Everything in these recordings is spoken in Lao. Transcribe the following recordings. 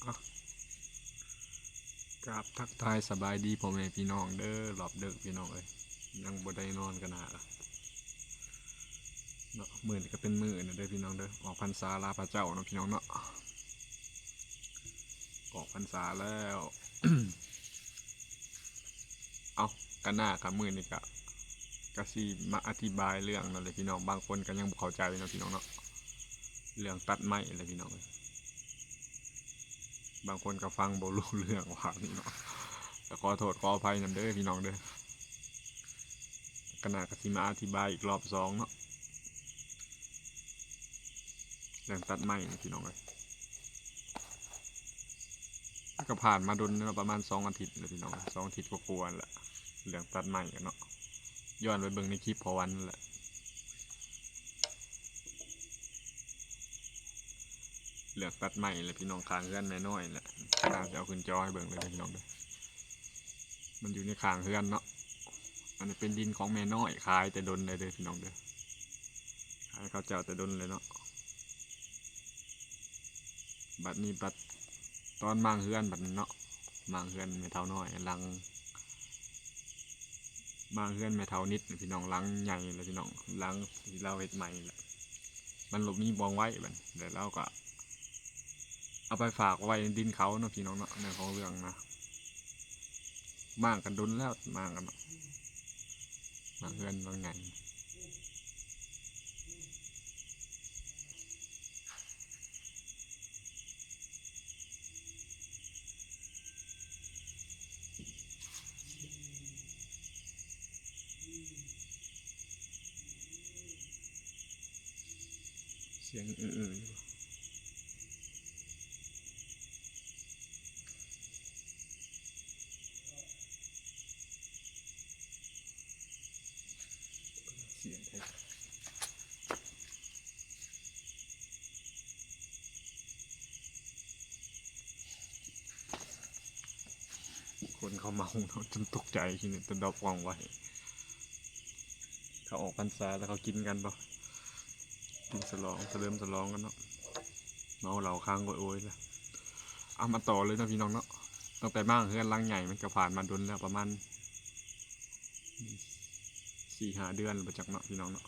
ອ່ະ ກາບທັກທາຍສະບາຍດີພໍ່ແມ່ພີ່ນ້ອງເດີ ຮອບເດິກພີ່ນ້ອງເອີຍ ຍັງບໍ່ໄດ້ນອນກະໜ້າລະເນາະ. ມື້ນີ້ກະເປັນມື້ນັ້ນເດີພີ່ນ້ອງເດີ ອອກພັນສາລາພະເຈົ້າເນາະພີ່ນ້ອງເນາະ ອອກພັນສາແລ້ວ. ເອົ້າ ກະໜ້າກະມື້ນີ້ກະ ກະຊິມາອະທິບາຍເລື່ອງນັ້ນແຫຼະພີ່ນ້ອງ ບາງຄົນກະຍັງບໍ່ເຂົ້າໃຈເນາະພີ່ນ້ອງເນາະ ເລື່ອງຕັດໄມ້ແຫຼະພີ່ນ້ອງເອີຍ. ບາງຄົນກະຟັງບໍ່ຮູ້ເລື່ອງວ່ານີ້ເນາະ ກະຂໍໂທດຂໍອະໄພນຳເດີພີ່ນ້ອງເດີ. ກະໜ້າກະຊິມາອະທິບາຍອີກຮອບສອງເນາະ ເລື່ອງຕັດໄມ້ນີ້ພີ່ນ້ອງເອີຍ. ກະຜ່ານມາດົນແລ້ວເນາະ ປະມານສອງອາທິດແລ້ວພີ່ນ້ອງ ສອງອາທິດກວ່າໆແລ້ວ ເລື່ອງຕັດໄມ້ກະເນາະ ຍ້ອນໄປເບິ່ງໃນຄລິບພໍ່ວັນນັ້ນແຫຼະ. ເລື່ອງຕັດໄມ້ແຫຼະພີ່ນ້ອງ ຂ້າງເຮືອນແມ່ນ້ອຍແຫຼະ ກະໜ້າຊິເອົາຂຶ້ນຈໍໃຫ້ເບິ່ງເລີຍເດີພີ່ນ້ອງເດີ ມັນຢູ່ໃນຂ້າງເຮືອນເນາະ. ອັນນີ້ເປັນດິນຂອງແມ່ນ້ອຍ ຂາຍແຕ່ດົນແລ້ວເດີພີ່ນ້ອງເດີ ຂາຍເຂົາເຈົ້າແຕ່ດົນແລ້ວເນາະ. ບັດນີ້ບັດຕອນມ້າງເຮືອນບັດນີ້ເນາະ ມ້າງເຮືອນແມ່ເຖົ້ານ້ອຍ ຫຼັງ ມ້າງເຮືອນແມ່ເຖົ້ານິດພີ່ນ້ອງ ຫຼັງໃຫຍ່ແລ້ວພີ່ນ້ອງ ຫຼັງທີ່ລາວເຮັດໃໝ່ແຫຼະ ມັນບໍ່ມີບ່ອນໄວ້ບັດນີ້ ແລ້ວລາວກະເອົາໄປຝາກໄວ້ໃນດິນເຂົາເນາະພີ່ນ້ອງເນາະ. ເລື່ອງຂອງເລື່ອງນະ ມ້າງກັນດົນແລ້ວ ມ້າງກັນເນາະ ມ້າງເຮືອນຫຼັງໃຫຍ່. ສຽງເອີໆຢູ່ ສຽງໃຜ ຄົນເຂົາເມົາເນາະ ຈົນຕົກໃຈ ຂີ້ເໜືອຕະດອບກອງໄວ້. ເຂົາອອກພັນສາແລ້ວເຂົາກິນກັນບໍ່ ກິນສະຫຼອງ ສະເຫຼີມສະຫຼອງກັນເນາະ ເມົາເຫຼົ້າຄ້າງໂອຍໆລະ. ເອົາ ມາຕໍ່ເລີຍເນາະພີ່ນ້ອງເນາະ ຕັ້ງແຕ່ມ້າງເຮືອນຫຼັງໃຫຍ່ມັນກະຜ່ານມາດົນແລ້ວ ປະມານສີ່ຫ້າເດືອນບໍ່ຈັກເນາະພີ່ນ້ອງເນາະ.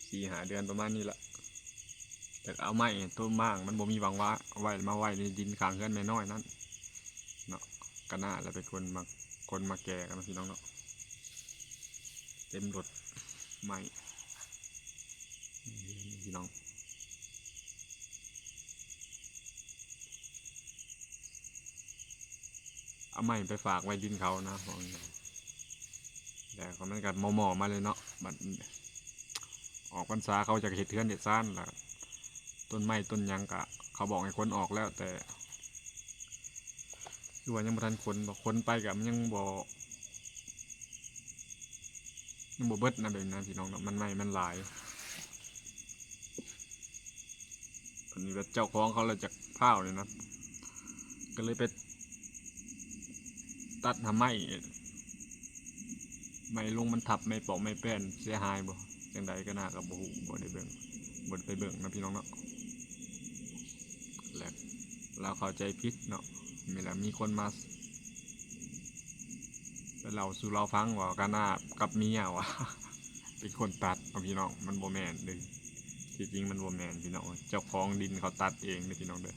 ສີ່ຫ້າເດືອນປະມານນີ້ລະ ແຕ່ເອົາໄມ້ໂຕມ້າງມັນບໍ່ມີບ່ອນວ່າງ ເອົາໄວ້ ມາໄວ້ໃນດິນຂ້າງເຮືອນແມ່ນ້ອຍນັ້ນເນາະ. ກະໜ້າລະເປັນຄົນມາ ຄົນມາແກ່ກັນເນາະພີ່ນ້ອງເນາະ ເຕັມລົດໄມ້ພີ່ນ້ອງ. ເອົາໄມ້ໄປຝາກໄວ້ດິນເຂົານະ ແລ້ວມັນກະໝໍ່ໆມາເລີຍເນາະ. ບັດອອກພັນສາເຂົາຢາກເຮັດເຮືອນເຮັດຊານລະ ຕົ້ນໄມ້ຕົ້ນຫຍັງກະ ເຂົາບອກໃຫ້ຂົນອອກແລ້ວ ແຕ່ຄືວ່າຍັງບໍ່ທັນຂົນ ເພາະຂົນໄປກະມັນຍັງບໍ່ ຍັງບໍ່ເບິດນະ ແບບນີ້ນະພີ່ນ້ອງເນາະ ມັນໄມ້ມັນຫຼາຍ. ອັນນີ້ແບບເຈົ້າຂອງເຂົາລະຈັກພ້າວນີ້ນະ ກະເລີຍໄປຕັດຫາໄມ້ ໄມ້ລົງມັນທັບໄມ້ປອກໄມ້ແປ້ນເສຍຫາຍບໍ່ ຈັ່ງໃດກະໜ້າກະບໍ່ຮູ້ ບໍ່ໄດ້ເບິ່ງ ບໍ່ໄດ້ໄປເບິ່ງນະພີ່ນ້ອງເນາະ. ແລະລາວເຂົ້າໃຈຜິດເນາະ ມີແລ້ວມີຄົນມາ ໄປເລົ່າສູ່ລາວຟັງວ່າກະໜ້າກັບເມຍວ່າເປັນຄົນຕັດເນາະພີ່ນ້ອງ. ມັນບໍ່ແມ່ນເດີ ທີ່ຈິງມັນບໍ່ແມ່ນພີ່ນ້ອງ ເຈົ້າຂອງດິນເຂົາຕັດເອງເດີພີ່ນ້ອງເດີ.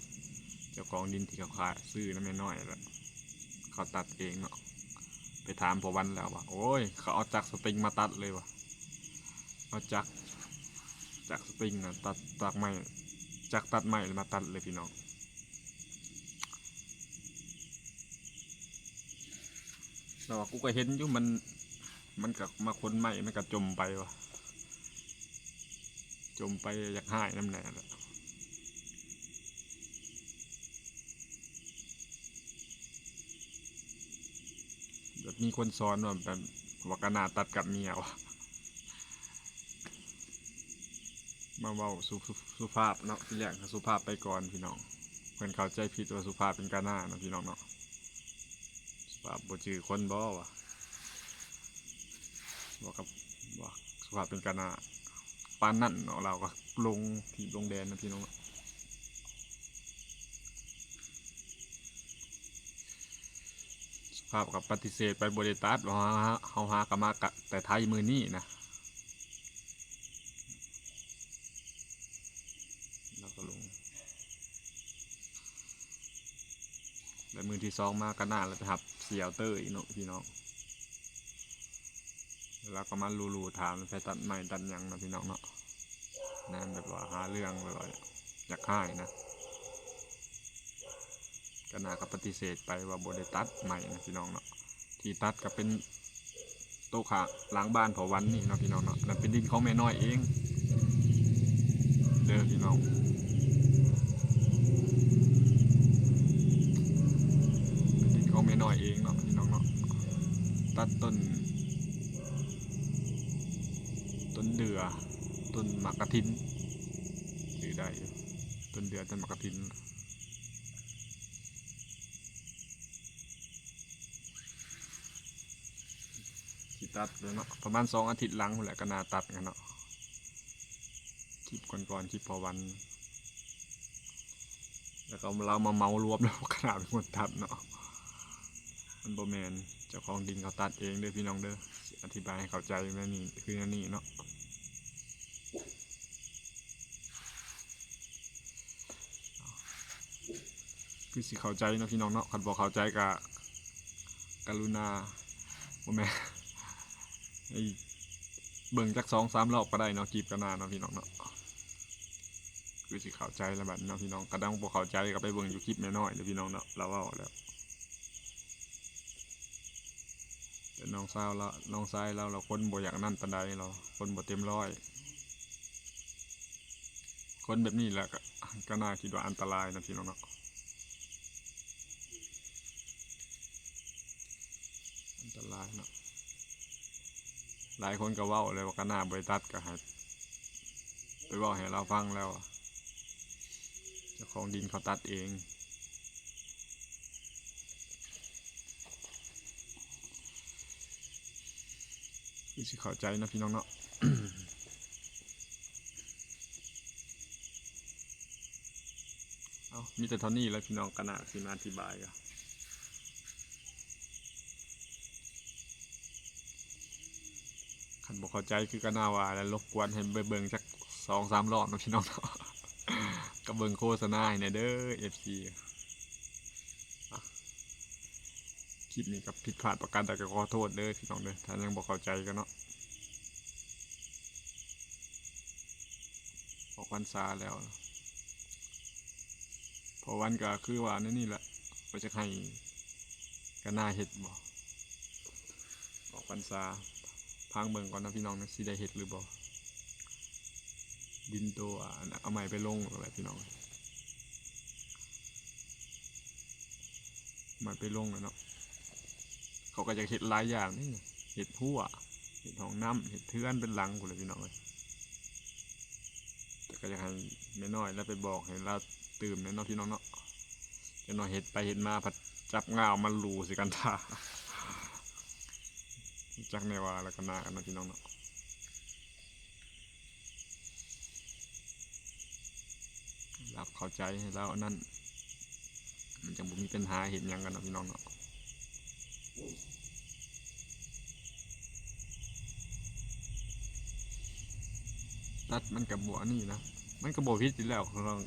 ເຈົ້າຂອງດິນທີ່ເຂົາຂາຍຊື້ນຳແມ່ນ້ອຍລະ ເຂົາຕັດເອງເນາະ. ໄປຖາມພໍ່ວັນແລ້ວວ່າ ໂອ້ຍ ເຂົາເອົາຈັກສະຕິງມາຕັດເລີຍວ່າ ເອົາຈັກ ຈັກສະຕິງນະ ຕັດ ຕັດໄມ້ ຈັກຕັດໄມ້ມາຕັດເລີຍພີ່ນ້ອງ. ແລ້ວວ່າ ກູກະເຫັນຢູ່ ມັນ ມັນກະມາຂົນໄມ້ ມັນກະຈົມໄປວ່າ ຈົມໄປ ຢາກຮ້າຍນຳແດ່ລະ. ແບບມີຄົນສອນວ່າ ແບບວ່າກະໜ້າຕັດກັບເມຍວ່າ ມາເວົ້າສຸ ສຸພາບເນາະ ທີແລກສຸພາບໄປກ່ອນພີ່ນ້ອງ. ເພິ່ນເຂົ້າໃຈຜິດວ່າສຸພາບເປັນກະໜ້າເນາະພີ່ນ້ອງເນາະ. ສຸພາບບໍ່ຈື່ຄົນບໍ່ວະ ບອກກັບ ບອກສຸ ວ່າເປັນກະນາປານນັ້ນເນາະ ລາວກໍລົງທີ່ລົງແດນນະພີ່ນ້ອງເນາະ. ສະພາບກໍປະຕິເສດໄປ ບໍ່ໄດ້ຕັດ ເຮົາຫາ ເຮົາຫາກໍມາກະແຕ່ໄທມື້ນີ້ນະ. ແລ້ວກໍລົງ ແລ້ວມື້ທີສອງມາກໍໜ້າ ແລ້ວໄປຮັບສຽວເຕີອີກເນາະພີ່ນ້ອງ. ແລ້ວກໍມາຫຼູໆຖາມໃຜຕັດໄມ້ຕັດຫຍັງເນາະພີ່ນ້ອງເນາະ. ແນມແບບວ່າຫາເລື່ອງ ແບບວ່າຢາກຮ້າຍນະ. ກໍໜ້າກໍປະຕິເສດໄປວ່າບໍ່ໄດ້ຕັດໄມ້ນະພີ່ນ້ອງເນາະ. ທີ່ຕັດກໍເປັນໂຕະຂ້າງຫຼັງບ້ານພໍ່ວັນນີ້ເນາະພີ່ນ້ອງເນາະ. ອັນນັ້ນເປັນດິນຂອງແມ່ນ້ອຍເອງເດີພີ່ນ້ອງ ເປັນດິນຂອງແມ່ນ້ອຍເອງເນາະພີ່ນ້ອງເນາະ. ຕັດຕົ້ນ ຕົ້ນເດືອ ຕົ້ນໝາກກະທິນ ຊື່ໄດ້ຢູ່ ຕົ້ນເດືອ ຕົ້ນໝາກກະທິນ. ຊິຕັດແລ້ວເນາະ ປະມານສອງອາທິດຫຼັງພຸ້ນແຫຼະ ກໍໜ້າຕັດກັນເນາະ. ຄລິບກ່ອນໆ ຄລິບພໍ່ວັນ ແລ້ວກໍລາວມາເໝົາລວມແລ້ວ ຂະໜາດເປັນຄົນຕັດເນາະ. ມັນບໍ່ແມ່ນ ເຈົ້າຂອງດິນເຂົາຕັດເອງເດີພີ່ນ້ອງເດີ. ຊິອະທິບາຍໃຫ້ເຂົ້າໃຈແນວນີ້ ຄືແນວນີ້ເນາະ. ຄືຊິເຂົ້າໃຈເນາະພີ່ນ້ອງເນາະ. ຄັນບໍ່ເຂົ້າໃຈກະກະລຸນາ ບໍ່ແມ່ນ ໃຫ້ເບິ່ງຈັກສອງສາມລອບກໍໄດ້ເນາະ ຄລິບກະນາເນາະພີ່ນ້ອງເນາະ. ຄືຊິເຂົ້າໃຈແລ້ວບັດເນາະພີ່ນ້ອງ. ຄັນບໍ່ເຂົ້າໃຈກໍໄປເບິ່ງຢູ່ຄລິບແມ່ນ້ອຍເດີພີ່ນ້ອງເນາະ ລາວເວົ້າແລ້ວ. ແຕ່ນ້ອງສາວລາວ ນ້ອງຊາຍລາວລະຄົນບໍ່ຢາກນັ້ນປານໃດ ລາວຄົນບໍ່ເຕັມຮ້ອຍ. ຄົນແບບນີ້ແຫຼະ ກະ ກະໜ້າຄິດວ່າອັນຕະລາຍນະພີ່ນ້ອງເນາະ ອັນຕະລາຍເນາະ. ຫຼາຍຄົນກໍເວົ້າແລ້ວວ່າ ກະໜ້າບໍ່ໄດ້ຕັດ ກໍໃຫ້ໄປເວົ້າໃຫ້ລາວຟັງແລ້ວ ເຈົ້າຂອງດິນເຂົາຕັດເອງ. ຄືຊິເຂົ້າໃຈເນາະພີ່ນ້ອງເນາະ. ເອົ້າ ມີແຕ່ເທົ່ານີ້ແຫຼະພີ່ນ້ອງ ກະໜ້າຊິມາອະທິບາຍກະ ຄັນບໍ່ເຂົ້າໃຈຄືກະໜ້າວ່າແຫຼະ ລົບກວນໃຫ້ໄປເບິ່ງຈັກສອງສາມລອບເນາະພີ່ນ້ອງເນາະ ກໍເບິ່ງໂຄສະນາໃຫ້ແດ່ເດີ ເອັຟຊີ. ຄລິບນີ້ກໍຜິດພາດປະການໃດກໍຂໍໂທດເດີພີ່ນ້ອງເດີ ຖ້າຍັງບໍ່ເຂົ້າໃຈກັນເນາະ. ອອກພັນສາແລ້ວ ພໍ່ວັນກໍຄືວ່າແນວນີ້ແຫຼະ ບໍ່ຢາກໃຫ້ກະໜ້າເຮັດບໍ່ ອອກພັນສາ ຟັງເບິ່ງກ່ອນນະພີ່ນ້ອງນະ ຊິໄດ້ເຮັດຫຼືບໍ່. ດິນໂຕ ອັນ ເອົາໄມ້ໄປລົງແລ້ວພີ່ນ້ອງ ໄມ້ໄປລົງແລ້ວເນາະ. ເຂົາກໍຢາກເຮັດຫຼາຍຢ່າງນີ້ ເຮັດຮົ້ວ ເຮັດຫ້ອງນ້ຳ ເຮັດເຮືອນເປັນຫຼັງພຸ້ນແຫຼະພີ່ນ້ອງເອີຍ. ແຕ່ກໍຢາກໃຫ້ແມ່ນ້ອຍລາວໄປບອກໃຫ້ລາວຕື່ມແດ່ເນາະພີ່ນ້ອງເນາະ. ຈັກໜ້ອຍເຮັດໄປເຮັດມາພັດຈັບງາວມາຫຼູໃສ່ກັນທ່າ ຈັກແນວວ່າແລ້ວກໍໜ້າກັນເນາະພີ່ນ້ອງເນາະ. ຮັບເຂົ້າໃຈໃຫ້ລາວອັນນັ້ນ ມັນຈັ່ງບໍ່ມີບັນຫາເຮັດຫຍັງກັນເນາະພີ່ນ້ອງເນາະ. ຕັດມັນກໍບໍ່ອັນນີ້ນະ ມັນກໍບໍ່ຜິດຢູ່ແລ້ວ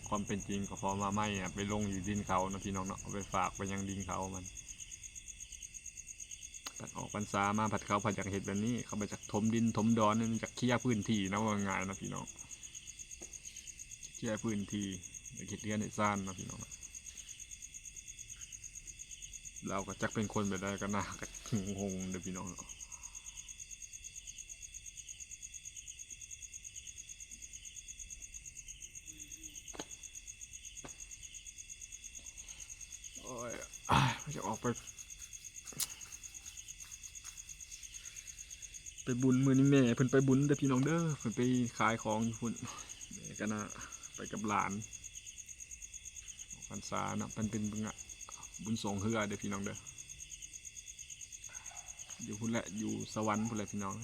ຄວາມເປັນຈິງກໍເພາະວ່າໄມ້ອະໄປລົງຢູ່ດິນເຂົາເນາະພີ່ນ້ອງເນາະ ເອົາໄປຝາກໄປຍັງດິນເຂົາ ມັນ ພັດອອກພັນສາມາ ພັດເຂົາພັດຢາກເຮັດແບບນີ້ ເຂົາໄປຈັກຖົມດິນຖົມດອນ ມັນຢາກເຄຍພື້ນທີ່ນະ ເວົ້າງ່າຍໆນະພີ່ນ້ອງ ເຄຍພື້ນທີ່ ຢາກເຮັດເຮືອນເຮັດຊານນະພີ່ນ້ອງ. ລາວກໍຈັກເປັນຄົນແບບໃດ ກໍໜ້າກໍງົງໆເດີພີ່ນ້ອງເນາະ. ໂອ້ຍ ຈະອອກໄປ ໄປບຸນ ມື້ນີ້ແມ່ເພິ່ນໄປບຸນເດີພີ່ນ້ອງເດີ ເພິ່ນໄປຂາຍຂອງຢູ່ພຸ້ນ ແມ່ກໍໜ້າໄປກັບຫຼານ ອອກພັນສາເນາະ ເພິ່ນເປັນບຸນ ບຸນສອງເຮືອເດີພີ່ນ້ອງເດີ ຢູ່ພຸ້ນແຫຼະ ຢູ່ສະຫວັນພຸ້ນແຫຼະພີ່ນ້ອງ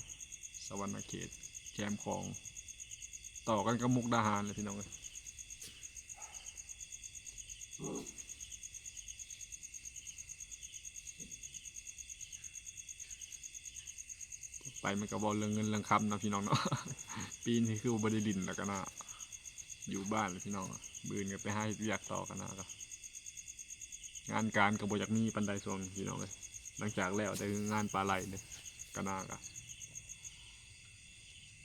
ສະຫວັນນະເຂດ. ແຄມຂອງ ຕໍ່ກັນກັບມຸກດາຫານເລີຍພີ່ນ້ອງເອີຍ. ໄປມັນກໍເວົ້າເລື່ອງເງິນເລື່ອງຄຳເນາະພີ່ນ້ອງເນາະ. ປີນີ້ຄືບໍ່ໄດ້ຫຼິ້ນແລ້ວກະນາ ຢູ່ບ້ານແຫຼະພີ່ນ້ອງ. ມື້ອື່ນກໍໄປຫາເຮັດວຽກຕໍ່ກະນາ ກໍງານການກໍບໍ່ຢາກມີປານໃດຊ່ວງນີ້ພີ່ນ້ອງເອີຍ. ຫຼັງຈາກແລ້ວແຕ່ງານປາໄຫຼເດ້ ກະນາ ກໍ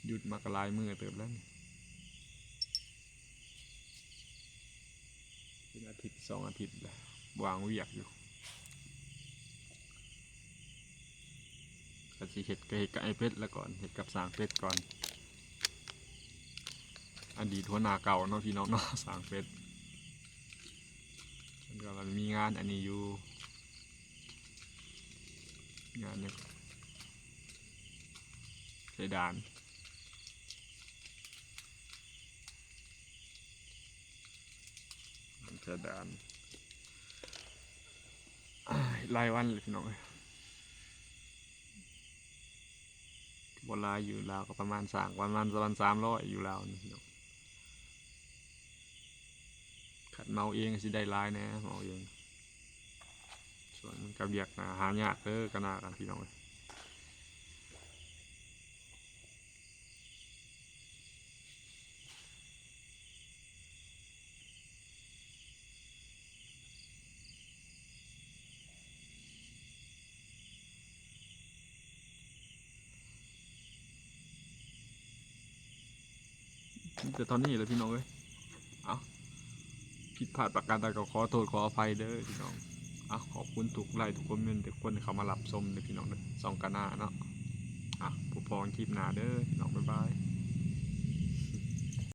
ຢຸດມາກໍຫຼາຍມື້ເຕີບແລ້ວນີ້ ເປັນອາທິດສອງອາທິດແລ້ວ ວ່າງວຽກຢູ່. ຄັນຊິເຮັດກໍເຮັດກັບອ້າຍເປັດລະກ່ອນ ເຮັດກັບຊ່າງເປັດກ່ອນ ອະດີດຫົວໜ້າເກົ່າເນາະພີ່ນ້ອງເນາະ ຊ່າງເປັດ. ເພິ່ນກໍມີງານອັນນີ້ຢູ່ ງານຫຍັງ ເພດານ ເພດານ ຫຼາຍວັນແລ້ວພີ່ນ້ອງເອີຍ. ບໍ່ຫຼາຍ ຢູ່ລາວກໍປະມານ ສ້າງປະມານສາມຮ້ອຍຢູ່ລາວນີ້ພີ່ນ້ອງ. ຄັນເໝົາເອງກໍຊິໄດ້ຫຼາຍແດ່ ເໝົາເອງ. ສ່ວນມັນກໍວຽກຫາຍາກເດີ ກະນາກັນພີ່ນ້ອງເອີຍ. ມີແຕ່ເທົ່ານີ້ແຫຼະພີ່ນ້ອງເອີຍ. ເອົ້າ ຜິດພາດປະການໃດກໍຂໍໂທດຂໍອະໄພເດີພີ່ນ້ອງ. ເອົ້າ ຂອບຄຸນທຸກໄລ ທຸກຄອມເມັນ ທຸກຄົນທີ່ເຂົ້າມາຮັບຊົມເດີພີ່ນ້ອງເດີ ຊ່ອງກະນາເນາະ. ເອົ້າ ພົບພໍ້ກັນຄລິບໜ້າເດີພີ່ນ້ອງ ບາຍບາຍ.